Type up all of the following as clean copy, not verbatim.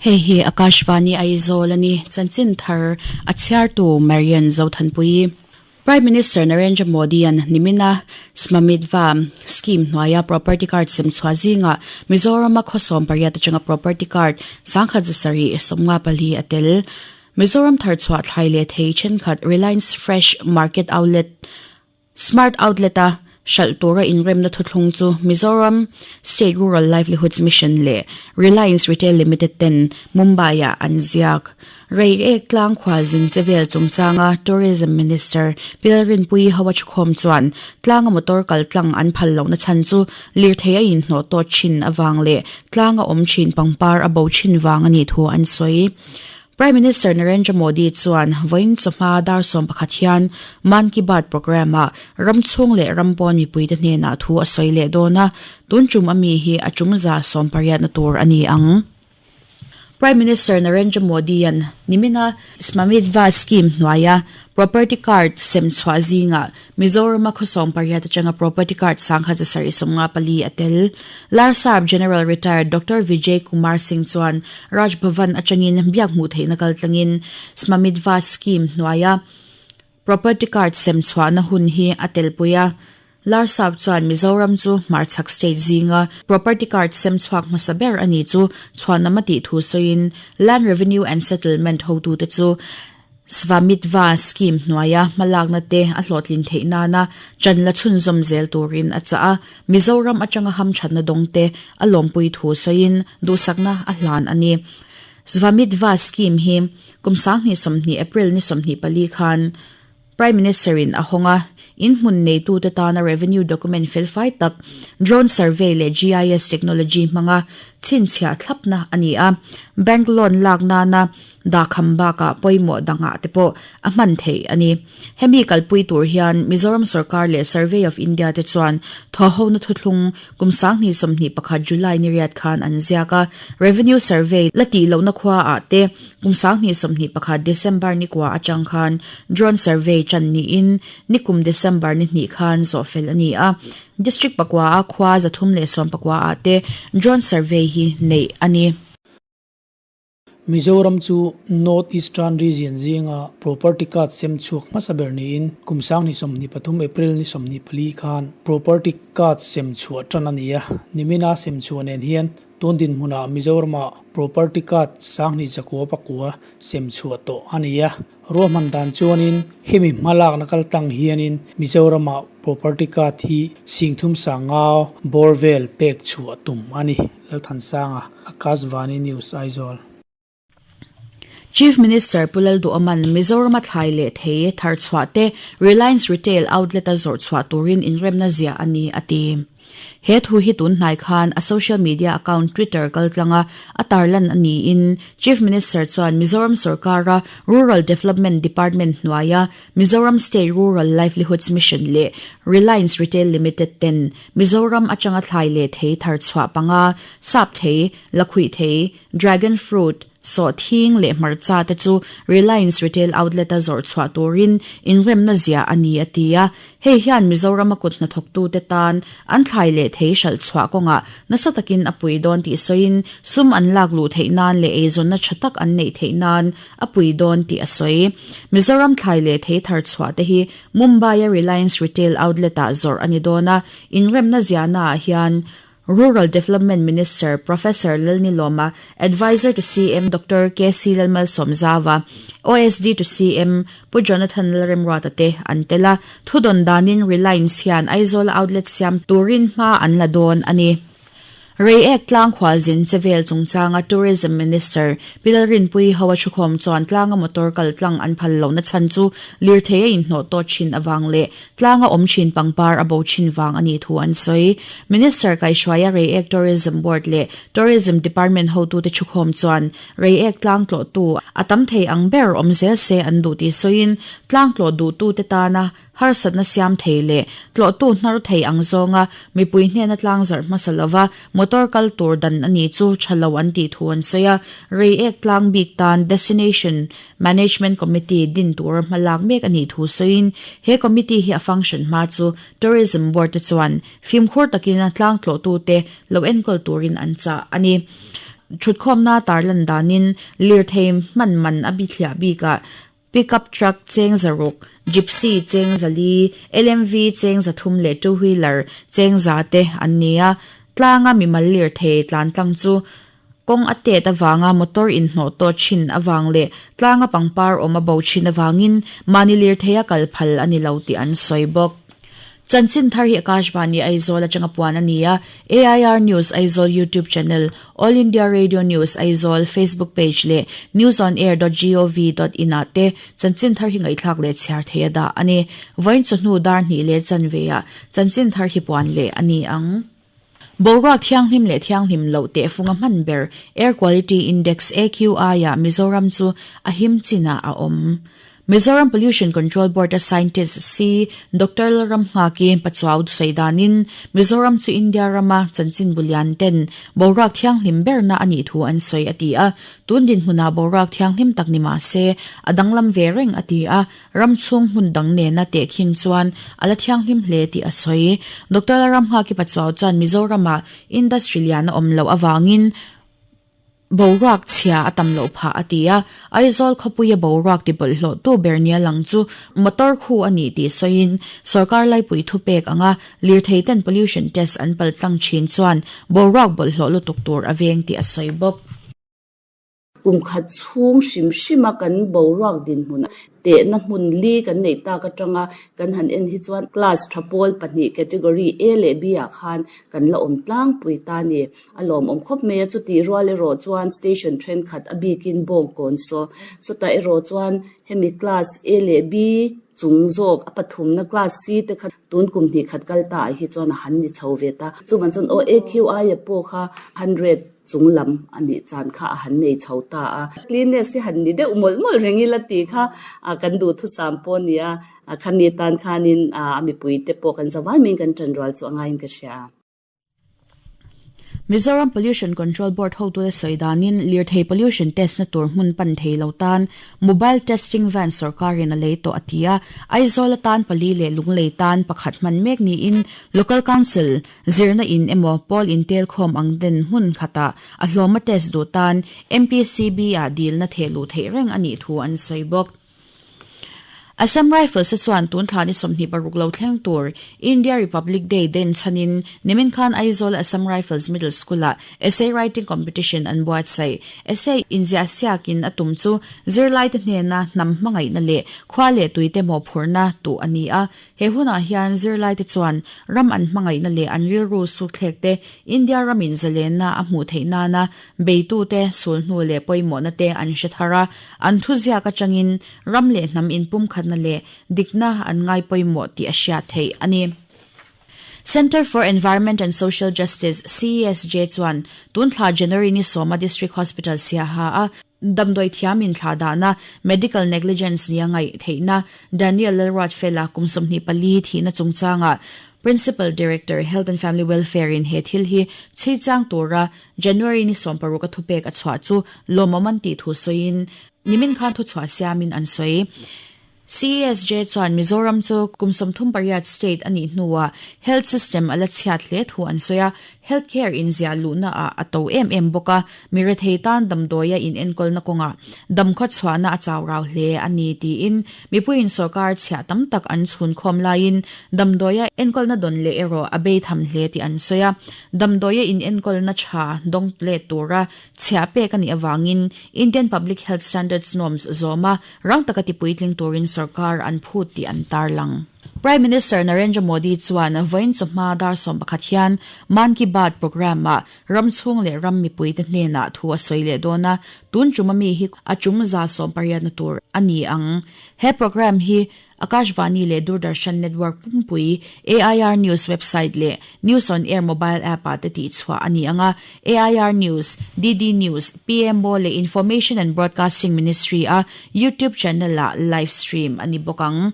Hei hi Akashvani Aizawl a ni, chanchin thar a chhiartu Marian Zothanpuii. Prime Minister Narendra Modi-a'n nimina Smamitva scheme hnuaia property card sem chhuah zingah Mizorama khaw 18 atanga property card 1754 a tel. Mizoram thar chhuah thlai leh thei thenkhat Reliance Fresh Market Outlet Smart Outlet-a hralh tura inremna thuthlung chu Mizoram State Rural Livelihoods Mission leh Reliance Retail Limited ten Mumbai-ah an ziak. Reiek tlang khualzin che vel chungchanga Tourism Minister Pilrinpuii Hawachkhawm chuan tlanga motor kal tlang an phal lohna chhan chu lirthei a inhnawh tawt thin avang leh tlanga awm thin pangpar a bo thin vang a nih thu an sawi. Prime Minister Narendra Modi chuan vawiin chawhma dar 11 hian Mann Ki Baat programme-ah ram chhung leh ram pawn mipuite hnenah thu a sawi leh dawn a, tun tum ami hi a tum za 18 na tur a ni ang. Prime Minister Narendra Modi-a'n nimina Smamitva scheme hnuaia property card sem chhuah zingah Mizorama khaw 18 atanga property card 1754 a tel. Larsap General Retired Doctor Vijay Kumar Singh chuan Raj Bhavan atangin biak hmuh theihna kal tlangin Smamitva scheme hnuaia property card sem chhuahna hun hi a telpui a. Larsap chuan Mizoram chu hmarchhak state zinga property card sem chhuak hmasa ber a ni chu chhuanam a tih thu sawiin Land Revenue and Settlement hotute chu Svamitva scheme hnuaia hmalakna te a hlawhtlin theih nana chan la chhunzawm zel turin a chah a, Mizoram atanga hamthatna dawng te a lawmpui thu sawiin duhsakna a hlan a ni. Svamitva scheme hi kum 2020 April ni 24 khan Prime Minister in a hawng a, in hmun neitute tana revenue document felfai tak drone survey leh GIS technology hmanga chhinchhiah thlapna a ni a, bank loan lak nana Dahkham bakah pawimawh dangah te pawh a hman theih a ni. Hemi kalpui tur hian Mizoram sorkar leh Survey of India te chuan thawhhona thuthlung kum 2021 July ni riat khan an ziak a, Revenue Survey la tih lohna khuaah te kum 2021 December ni kua atang khan Drone Survey tan niin nikum December ni hnih khan zawhfel a ni a. District pakua a khua 319 ah te Drone Survey hi neih a ni. Mizoram chu North Eastern Region zinga property card sem chhuak hmasa ber niin kum 2023 April ni 24 khan property card sem chhuah tan a ni a. Nimina sem chhuah nen hian tun dinhmunah Mizorama property card 2909 sem chhuah tawh a ni a. Ruahman dan chuanin hemi hmalakna kal tlang hianin Mizorama property card hi singthum sangau bawr vel pek chhuah tum a ni. Lalthansanga, Akashvani News, Aizawl. Chief Minister Pu Lalduhawma'n Mizorama thlai leh thei thar chhuah te Reliance Retail Outlet-a zawrh chhuah turin inremna ziah a ni, a ti. He thu hi tun hnai khan a social media account Twitter kaltlanga a tarlan a niin Chief Minister chuan Mizoram sorkara Rural Development Department hnuaia Mizoram State Rural Livelihoods Mission leh Reliance Retail Limited ten Mizoram atanga thlai leh thei thar chhuah panga, sap thei, lakhuih thei, dragon fruit, sawhthing leh hmarcha te chu Reliance Retail Outlet-a zawrh chhuah turin inremna ziah a ni a ti a. Hei hian Mizorama kut hnathawktute tan an thlai leh thei hralh chhuah kawngah nasa takin a pui dawn tih sawiin sum an lak luh theih nan leh eizawnna tha tak an neih theih nan a pui dawn tih a sawi. Mizoram thlai leh thei thar chhuah te hi Mumbai-a Reliance Retail Outlet-ah zawrh a ni dawn a, inremna ziahnaah hian Rural Development Minister Professor Lalnilawma, Adviser to CM Doctor KC Lalmalsawmzauva, OSD to CM Pu Jonathan Lalremruata te an tel a, thudawn danin Reliance hian Aizawl-a outlet siam turin hma an la dawn a ni. Reiek tlang khualzin che vel chungchanga Tourism Minister Pi Lalrinpuii ho a thukhawm chuan tlanga motor kal tlang an phal lohna chhan chu lirthei a inhnawh tawt thin avang leh tlanga awm thin pangpar a bo thin vang a nih thu an sawi. Minister kaihhruaia Reiek Tourism Board leh Tourism Department hotute thukhawm chuan Reiek tlang tlawhtu a tam thei ang ber awm zel se an duh tih sawiin tlang tlawh duhtute tana Harsatna siam thei leh tlawhtu hnar thei ang zawnga mipui hnena tlangzarh hmasa lova motor kal tur dan a ni chu tha lo an tih thu an sawi a. Reiek tlang bik tan Destination Management Committee din tura hma lak mek a nih thu sawiin he committee hi a function hma chu Tourism Board te chuan fimkhur takin tlang tlawhtute lo enkawl turin an chah a ni. Thutkhawmna tarlan danin lirthei hman man a bithliah bikah Pickup truck cheng 600, Gypsy cheng 400, LMV cheng 300 leh two wheeler cheng 100 te an ni a. Tlanga mimal lirthei tlan tlang chu kawng a tet avanga motor inhnawh tawh thin avang leh tlanga pangpar awm a bo thin avangin mahni lirthei a kal phal a ni lo tih an sawi bawk. Chanchin thar hi Akashvani Aizawl atanga puan a ni a, AIR News Aizawl YouTube channel, All India Radio News Aizawl Facebook page leh newsonair dot gov dot in ah te chanchin thar hi ngaihthlak leh chhiar thei a dah a ni. Vawiin chawhnu dar hnih leh chanve ah chanchin thar hi puan leh a ni ang. Boruak thianghlim leh thianghlim loh tehfunga hman ber Air Quality Index, AQI, ah Mizoram chu a him chinah a awm. Mizoram Pollution Control Board-a scientist si Doctor Lalramnghaki Pachuau sawi danin Mizoram chu India rama chanchin bulian ten boruak thianghlim berna a nih thu an sawi a ti a. Tun dinhmunah boruak thianghlim tak ni mah se a danglam ve reng a ti a, ram chhung hmun dang nena tehkhin chuan a la thianghlim hle tih a sawi. Doctor Lalramnghaki Pachuau chuan Mizoramah industry lian a awm loh avangin Boruak chhia a tam loh phah a ti a, Aizawl khawpuia boruak ti bawlhhlawhtu ber nia lang chu motor khu a ni tih sawiin sawrkar laipui thupek anga lirthei ten pollution test an pal tlang thin chuan boruak bawlhhlawh lutuk tur a veng tih a sawi bawk. Kum khat chhung hrim hrima kan boruak dinhmun Tehna hmun li kan neih tak atanga kan han en hi chuan class tha pawl pahnih category A leh B ah khan kan la awm tlangpui ta a ni. A lawmawm khawp mai a, chutih rual erawh chuan station thenkhat a bikin Bawngkawn saw sawtah erawh chuan hemi class A leh B chung zawk a pathumna class C te kha tun kum hnih khat kal ta ah hi chuan a han ni chho ve ta. Chuvang chuan aw AQI a pawh kha 100 chung lam a nih chan kha a han nei chho ta a. Cleanness hi han ni deuh mawlh mawlh reng ila tih kha kan duhthusam pawh a ni a, khami tan khanin a mipuite pawh kan zavai maiin kan ṭanrual chu a ngaiin ka hria. Mizoram Pollution Control Board hotute sawi danin lirthei pollution test na tur hmun pan thei lo tan mobile testing van sawrkarin a lei tawh a ti a. Aizawl atan pali leh Lunglei tan pakhat hman mek niin Local Council Zirna in emaw pawl intelkhawm ang den hmun khatah a hlawma test duh tan MPCB ah dilna theh luh theih reng a nih thu an sawi bawk. Assam Rifles-a chuan tun thla ni 26 lo thleng tur India Republic Day den chhanin nimin khan Aizawl Assam Rifles Middle School-ah Essay Writing Competition an buatsaih. Essay inziah siakin a tum chu zirlaite hnena hnam hmangaihna leh khua leh tuite mawhphurhna tuh a ni a. He hunah hian zirlaite chuan ram an hmangaihna leh an rilru sukthlek te, India ramin zalenna a hmuh theih nana beitute sulhnu leh pawimawhna te an hre thar a, an thuziak atangin ram leh hnam inpumkhatna leh dikna an ngai pawimawh tih a hriat theih a ni. Centre for Environment and Social Justice, CESJ, chuan tun thla January ni sawma District Hospital Siaha a Damdawi thiam inthlah dahna, medical negligence nia ngaih theihna, Daniel Lalruatfela kum 24 thihna chungchangah Principal Director, Health and Family Welfare in he thil hi chhi chang tura January ni 16 a thupek a chhuah chu lawmawm an tih thu sawiin nimin khan thuchhuah siamin an sawi. CESJ chuan Mizoram chu kum 38 state a nih hnuah health system a la chhiat hle thu an sawi a, health care inziah luhna ah a to em em bawk a, mi rethei tan damdawia inenkawlna kawngah damkhaw chhuahna a chau rau hle a ni tiin mipuiin sorkar chhiah tam tak an chhun khawm laiin damdawia enkawlna dawn leh erawh a bei tham hle tih an sawi a, damdawia inenkawlna tha dawng let tura chhiah pek a nih avangin Indian Public Health Standards Norms zawma Rang taka tipuitling turin sorkar an phut tih an tarlang. Prime Minister Narendra Modi chuan vawiin chawhma dar 11 hian Mann Ki Baat programme-ah ram chhung leh ram mipuite hnenah thu a sawi leh dawn a, tun tum ami hi a tum 180na tur a ni ang. He programme hi Akashvani leh Doordarshan network pumpui, AIR News website leh News on Air mobile app-ah te tihchhuah a ni ang a, AIR News, DD News, PMO leh Information and Broadcasting Ministry-a YouTube channel-ah live stream a ni bawk ang.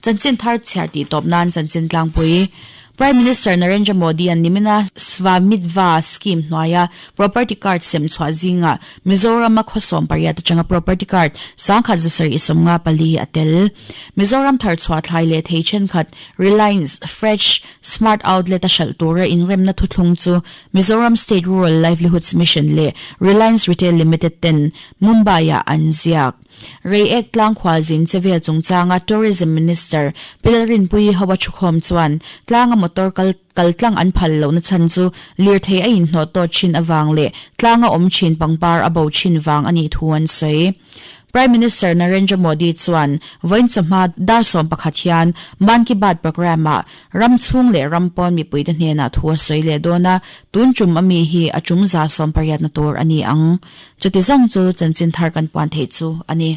Chanchin thar chhiar tih tawp nan chanchin tlangpui. Prime Minister Narendra Modi-a'n nimina Svamitva Scheme hnuaia property card sem chhuah zingah Mizoram-a khaw 18 atanga property card 1754 a tel. Mizoram thar chhuah thlai leh thei thenkhat Reliance Fresh Smart Outlet-a hralh tura inremna thuthlung chu Mizoram State Rural Livelihoods Mission leh Reliance Retail Limited ten Mumbai-ah an ziak. Reiek tlang khualzin che vel chungchanga Tourism Minister Pi Lalrinpuii Hoa thukhawm chuan tlanga motor kal kal tlang an phal lohna chhan chu lirthei a inhnawh tawt thin avang leh tlanga awm thin pangpar a bo thin vang a nih thu an sawi. Prime Minister Narendra Modi chuan vawiin chawhma dar 11 hian Mann Ki Baat programme-ah ram chhung leh ram pawn mipuite hnenah thu a sawi leh dawn a, tun tum ami hi a tum 180na tur a ni ang. Chuti zawng chu chanchin thar kan puan theih chu a ni.